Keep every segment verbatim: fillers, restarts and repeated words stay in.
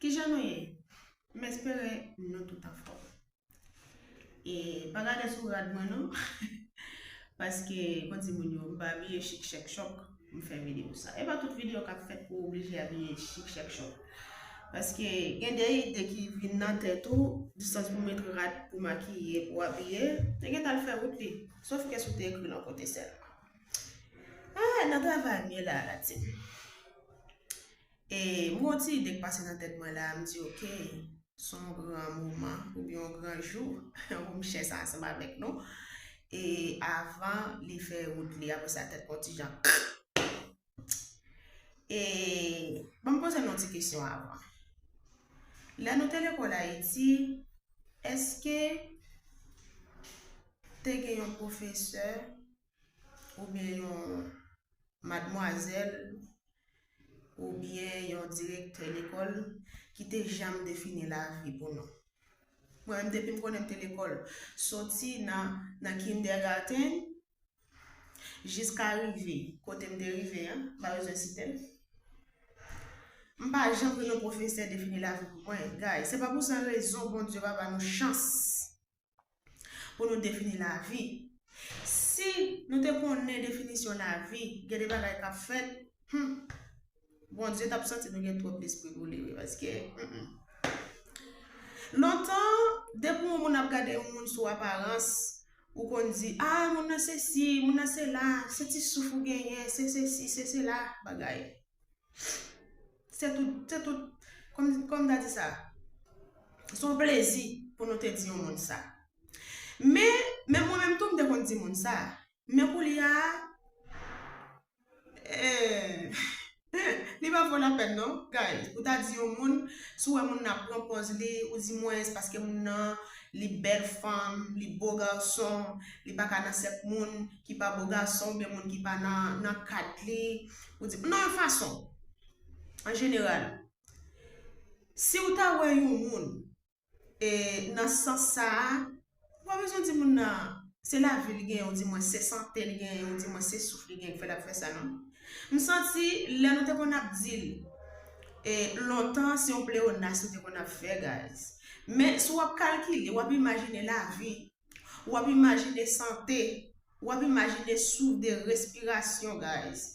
Kijan nou ye? M espere nou tout anfòm. E pa gade sou rad mwen non. Paske, kon di moun yo, m pa abiye chik chèk chòk pou m fè videyo sa. E pa tout videyo k ap fèt pou w oblije abiye chik chèk chòk. Paske gen de ide ki vin nan tèt ou, di sans pou met rad, pou makiye, pou abiye, te gentan al fè wout li. Sòf ke si w te ekri l yon kote sèlman. Ah, nan travay m ye la, la team. E m gon ti ide k pase nan tèt mwen la, m di, oke, se yon gran moman oubyen yon gran jou pou m share sa ansanm avèk nou. E avan li fè wout li, apre sa tèt mwen ti jan. E ban m poze nou yon ti kesyon avan. Lè nou te lekòl Ayiti, èske te gen yon pwofesè oubyen yon madmwazèl oubyen yon direktè lekòl ki te janm defini lavi pou nou? Mwen menm, depi m konnen m te lekòl, soti nan, nan kindergarten jiska rive kote m te rive an, m pa bezwen site l. M pa janm jwenn yon pwofesè defini lavi pou mwen. Guys, se pa pou san rezon Bondye pa ba nou chans pou nou defini lavi. Si nou te konnen definisyon lavi, gen de bagay k ap fèt, hmm, Bondye t ap santi nou gen twòp lespri pou li, wi, paske, mm, mm. Lontan, depi yon moun ap gade yon moun sou aparans, ou konn di, ah, moun nan se si, moun nan se la, se ti souf ou genyen, se se si, se se la, bagay. Se tout, se tout, kòm, kòm ta di sa, se yon plezi pou nou te di yon moun sa. Men, men mwen menm tou, m te konn di moun sa. Men koulye a, eh, li pa vo lapèn non, guys. Pou ta di yon moun, si w wè moun nan ap pran pòz li, ou di mwens paske moun nan, li bèl fanm, li bo gason, li pa ka nan sèk moun ki pa bo gason, oubyen moun ki pa nan, nan kad li, ou di, nan yon fason, an jeneral, si w ta wè yon moun, e, nan sans sa a, ou pa bezwen di moun nan, se lavi li genyen, ou di mwens se sante li genyen, ou di mwens se souf li genyen ki fè l ap fè sa, non. M santi, lè nou te konn ap di l, e, lontan, se yon pleyonas nou te konn ap fè, guys. Men, si w ap kalkile, w ap imajine lavi, w ap imajine sante, w ap imajine souf de respirasyon, guys.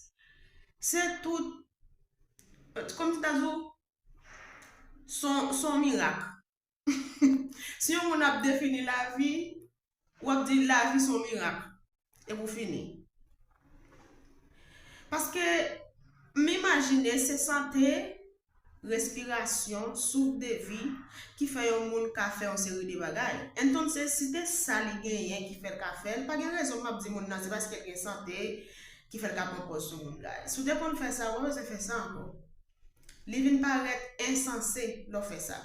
Se tout, kòm si ta di w, se yon, se yon mirak. Si yon moun ap defini lavi, w ap di lavi se yon mirak. Epi w fini. Paske, m imajine se sante, respirasyon, souf de vi ki fè yon moun ka fè yon seri de bagay. Entonces, si se sa li genyen ki fè l ka fè l, pa gen rezon m ap di moun nan se paske l gen sante ki fè l ka pran pòz sou moun, guys. Si w te konn fè sa, w pa bezwen fè sa ankò. Li vin parèt ensanse lè w fè sa.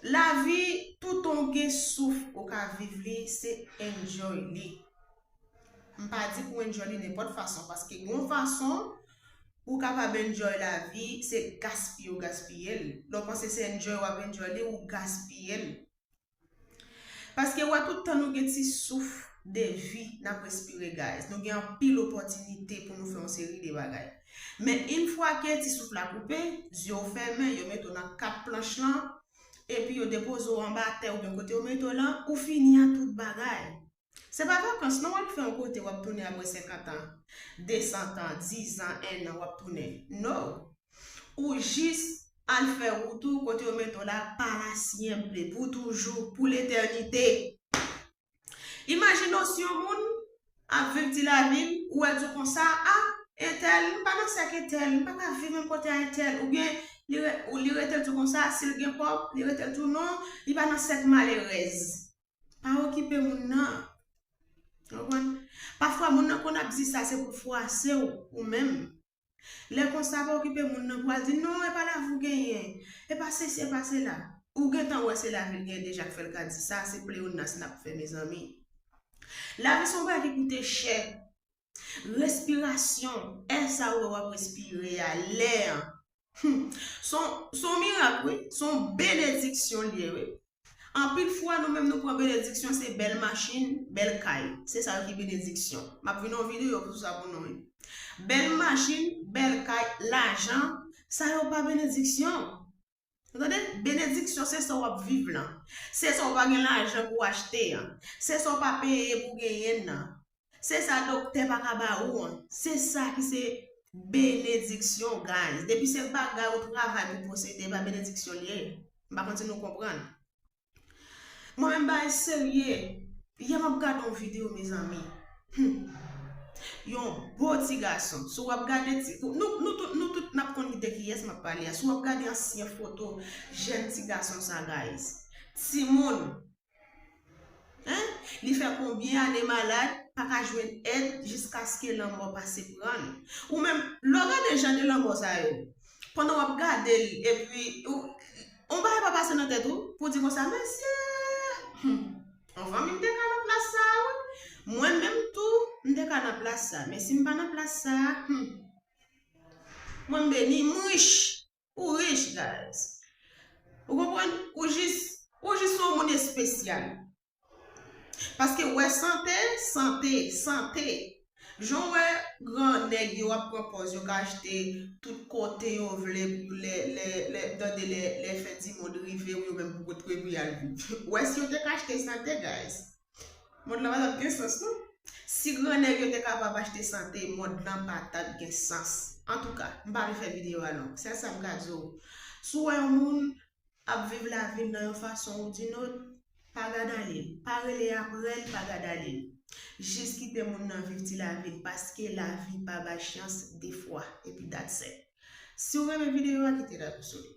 Lavi, toutan w gen souf ou ka viv li, se enjoy li. M pa di pou w enjoy li nenpòt fason, paske gen yon fason pou w kapab enjoy lavi, se gaspiye w gaspiye l. Lè w panse se enjoy w ap enjoy li, ou gaspiye l. Paske w wè tout tan nou gen ti souf de vi n ap respire, guys. Nou gen anpil opòtinite pou nou fè yon seri de bagay. Men yon fwa ke ti souf la koupe, zye w fèmen, yo mete w nan kat planch lan, epi yo depoze w anba tè oubyen kote yo mete w lan, ou fini a tout bagay. Se pa vakans non w al fè yon kote w ap tounen apre senkant an, desan an, diz an, en an w ap tounen. No. Ou jis al fè wout ou kote yo mete w la pa la siempre, pou toujou, pou letènite. Imajine w si yon moun ap viv ti lavi l, ou wè l di w konsa, a, entèl, m pa nan sèk entèl, m pa ka viv menm kote a entèl, oubyen li re-, ou li rete l di w konsa, si l gen kòb, li rete l di w non, li pa nan sèk malerèz. Pa okipe moun nan. Ou konprann? Pafwa, moun nan konn ap di sa, se pou fwase w, ou menm. Lè konsa, pa okipe moun nan pou al di, non, e pa lavi w genyen, e pa sesi, e pa sela. Ou gentan wè se lavi l genyen deja k fè l ka di sa, se pleyonas n ap fè, mezanmi. Lavi se yon bagay ki koute chè. Respirasyon, è sa ou wè w ap respire a, lè an. Hmm. Se yon, se yon mirak, wi. Se yon benediksyon l ye, wi. Anpil fwa, nou menm nou pran benediksyon, se bèl machin, bèl kay. Se sa yo ki benediksyon. M ap vin yon videyo pou sa pou nou, wi. Bèl machin, bèl kay, lajan, Sa yo pa benediksyon. Ou tande? Benediksyon se sa w ap viv lan. Se sa w pa gen lajan pou w achte an. Se sa w pa peye pou w genyen l nan. Se sa doktè pa ka ba ou an. Se sa ki se benediksyon, guys. Depi se bagay ou travay pou posede, pa benediksyon li ye. M pa konn si nou konprann. Mwen menm bagay serye. Yè m ap gade yon videyo, mezanmi. Hmm. Yon bo ti gason. Si w ap gade ti, nou, nou tout, nou tout n ap konn de kiyès m ap pale a. Si w ap gade ansyen foto jèn ti gason sa, guys. Timoun. Hein? Li fè konbyen ane malad, pa ka jwenn èd jiskaske lanmò pase pran l. Ou menm, lè w gade jan de lanmò sa yo, pandan w ap gade l, epi ou, yon bagay pa pase nan tèt ou, pou di konsa, mesye, hmm, yon fanmi m te ka nan plas sa a, wi. Mwen menm tou, m te ka nan plas sa a. Men si m pa nan plas sa a, hmm, mwen m beni, m rich. Ou rich, guys. Ou konprann? Ou jis, ou jis yon moun espesyal. Paske w wè sante, sante, sante. Jan w wè gran nèg yo ap pran pòz, yo ka achte tout kote yo vle pou lè, lè, lè, tande lè, lè fen di mond rive, yo menm pou kote pou y al viv. W wè si yo te ka achte sante, guys. Mond lan pa t ap gen sans, non. Si gran nèg yo te kapab achte sante, mond lan pa t ap gen sans. Antouka, m pa vle fè videyo a long. Sèl sa m ka di w, si w wè yon moun ap viv lavi l nan yon fason ou di n ot, pa gad ale l. Pa rele apre l, pa gad ale l. Jis kite moun nan viv ti lavi l, paske lavi pa bay chans de fwa. Epi that's it. Si w renmen videyo a, kite like ou sou li.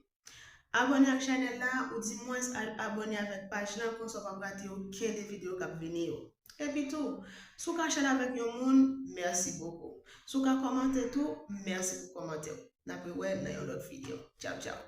Abòne ak chanèl la, ou di mwens al abòne avèk paj lan, konsa w p ap rate okenn de videyo k ap vini yo. Epi tou, si w ka share avèk yon moun, mèsi bokou. Si w ka kòmante tou, mèsi pou kòmantè w. N ap rewè nan yon lòt videyo. Tchaw, tchaw.